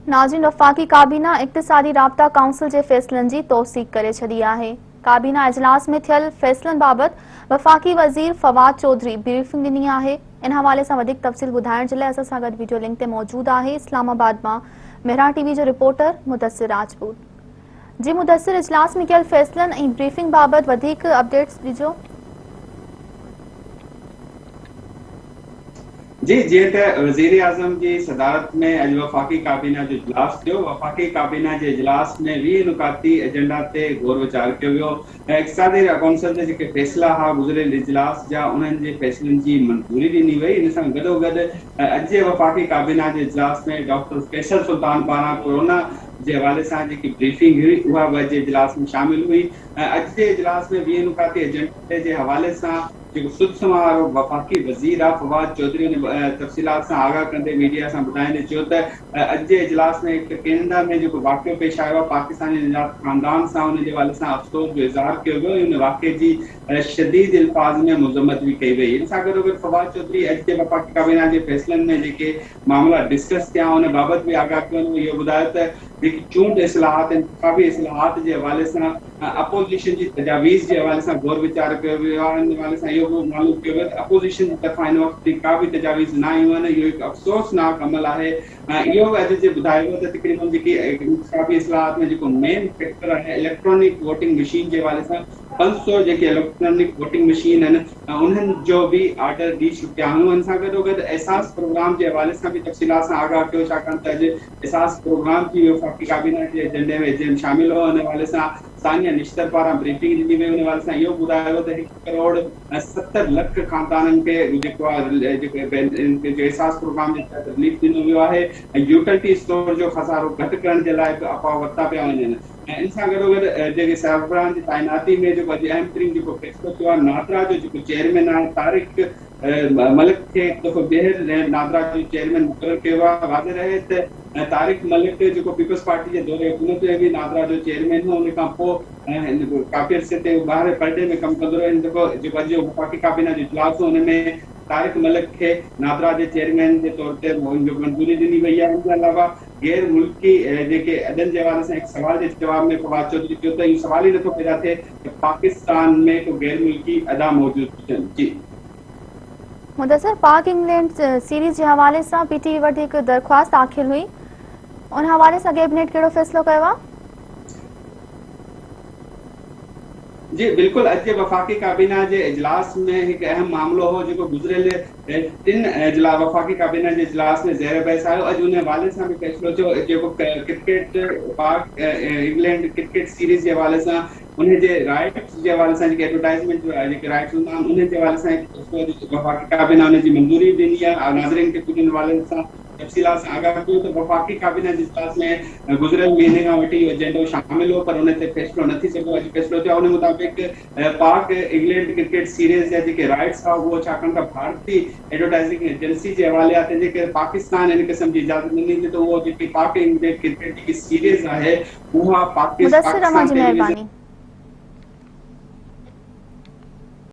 ناظرين وفاقي ڪابينا اقتصادي رابطا ڪائونسل جي فيصلن جي توثيق ڪري ڇڏي آهي. ڪابينا اجلاس ۾ ٿيل فيصلن بابت وفاقي وزير فواد چوڌري بريفنگ ڏني آهي. ان حوالي سان وڌيڪ تفصيل ٻڌائڻ جي لاء اسان سان گڏ ويڊيو لنڪ تي موجود آهي اسلام آباد مان مهراڻ ٽي وي جو رپورٽر مدثر راجپوت. جي مدثر اجلاس ۾ ڪيل فيصلن ۽ بريفنگ بابت وڌيڪ اپڊيٽس ڏجو. جي جيئن ته وزيراعظم جي صدارت ۾ اڄ وفاقي ڪابينا جو اجلاس ٿيو، وفاقي ڪابينا جي اجلاس ۾ 20 نڪاتي ايجنڊا تي غور ويچار ڪيو ويو ۽ اقتصادي ڪائونسل جا جيڪي فيصلا ها گذريل اجلاس جا انهن جي فيصلن جي منظوري ڏني وئي ان سان گڏوگڏ اڄ جي وفاقي ڪابينا جي اجلاس ۾ ڊاڪٽر فيصل سلطان پاران ڪورونا جي حوالي سان جيڪي بريفنگ هئي اها به اڄ جي اجلاس ۾ شامل هئي ۽ اڄ جي اجلاس ۾ 20 نڪاتي ايجنڊي جي حوالي سان جيڪو سڌ سماء وارو وفاقي وزير آ فواد چوڌري ان تفصيلات سان آگاهه ڪندي ميڊيا سان ٻڌائيندي چيو ته اڄ جي اجلاس ۾ هڪ ته ڪينيڊا ۾ جيڪو واقعو پيش آيو آ پاڪستاني نجات خاندان سان ان جي حوالي سان افسوس جو اظهار ڪيو ويو ۽ ان واقعي جي شديد الفاظ ۾ مذمت به ڪئي وئي ان سان گڏوگڏ فواد چوڌري اڄ جي وفاقي ڪابينا جي فيصلن ۾ جيڪي معاملا ڊسڪس ٿيا ان بابت به آگاهه ڪيو ۽ اهو ٻڌايو ته جيڪي چونڊ اصلاحات انتخابي اصلاحات جي حوالي سان اپوزيشن جي تجاويز جي حوالي سان غور ويچار ڪيو ويو آهي ان حوالي سان اهو به معلوم ڪيو ويو ته اپوزيشن جي طرفان هن وقت تائين ڪا به تجاويز نه آيون آهن اهو هڪ افسوسناڪ عمل آهي ۽ اهو به اڄ جي ٻڌايو ويو ته تقريبن جيڪي انتخابي اصلاحات ۾ جيڪو مين فيڪٽر آهي اليڪٽرانڪ ووٽنگ مشين جي حوالي سان 500 جيڪي اليڪٽرانڪ ووٽنگ مشين آهن انهن جو به آرڊر ڏئي چڪيا آهيون ان سان گڏوگڏ احساس پروگرام جي حوالي سان به تفصيلات سان آگاهه ڪيو ڇاڪاڻ ته اڄ احساس پروگرام جي وفاقي ڪابينا جي ايجنڊي ۾ جنهن شامل هو ان حوالي سان ثانيه نشتر پاران بريفنگ ڏني وئي ان حوالي سان اهو ٻڌايو ويو ته هڪ ڪروڙ 70 لک خاندانن کي جيڪو آهي جيڪو احساس پروگرام جي تحت رليف ڏنو ويو آهي ۽ يوٽلٽي اسٽور جو خسارو گهٽ ڪرڻ جي لاء به اپاء ورتا پيا وڃن ۽ ان سان گڏوگڏ جيڪي سربراهن جي تعيناتي ۾ جيڪو اڄ اهم ترين جيڪو فيصلو ٿيو آهي نادرا جو جيڪو چيئرمين آهي طارق ملڪ کي هڪ دفعو ٻيهر نادرا جو چيئرمين مقرر ڪيو ويو آهي. واضح رهي ته طارق ملڪ جيڪو پيپلز پارٽي جي دور حڪومت ۾ به نادرا جو چيئرمين هو ان کان پوء ڪافي عرصي تائين هو ٻاهر پرڏيهه ۾ ڪم ڪندو رهيو. هن دفعو جيڪو اڄ جو وفاقي ڪابينا جو اجلاس هو ان ۾ طارق ملڪ کي نادرا جي چيئرمين جي طور تي ان جو منظوري ڏني وئي آهي. ان جي علاوه غير ملڪي جيڪي اڏن جي حوالي سان هڪ سوال جي جواب ۾ فواد چوڌري چيو ته اهو سوال ئي نٿو پيدا ٿئي ته پاڪستان ۾ ڪو غير ملڪي اڏا موجود هجن. جي. مدثر پاڪ انگلينڊ سيريز جي حوالي سان پي ٽي وي وٽ هڪ درخواست داخل هئي ان حوالي سان ڪيبنيٽ ڪهڙو فيصلو ڪيو آهي؟ جي بلڪل اڄ جي وفاقي ڪابينا جي اجلاس ۾ هڪ اهم معاملو هو جيڪو گذريل ٽن وفاقي ڪابينا جي اجلاس ۾ زير بحث آيو اڄ ان حوالي سان به فيصلو ٿيو جيڪو ڪرڪيٽ پاڪ انگلينڊ ڪرڪيٽ سيريز جي حوالي سان انهن جي رائٽس جي حوالي سان جيڪي ايڊورٽائزمينٽ جا جيڪي رائٽس هوندا آهن انهن جي حوالي سان هڪ فيصلو وفاقي ڪابينا ان جي منظوري به ڏني آهي ناظرين کي ڪجهه ان حوالي سان تفصيلات سان آگاهه ڪيو ته وفاقي ڪابينا جي اجلاس ۾ گذريل مهيني کان وٺي اهو ايجنڊو شامل هو پر ان تي فيصلو نه ٿي سگهيو اڄ فيصلو ٿيو آهي ان مطابق پاڪ انگلينڊ ڪرڪيٽ سيريز جا جيڪي رائٽس هئا اهو ڇاڪاڻ ته ڀارتي ايڊورٽائزنگ ايجنسي جي حوالي آهي تنهن جي ڪري پاڪستان ان قسم جي اجازت نه ڏني ته اهو جيڪي پاڪ انگلينڊ ڪرڪيٽ جيڪي سيريز آهي اها مدثر اوهان پاڪستان جي ٽيليويزن مهرباني.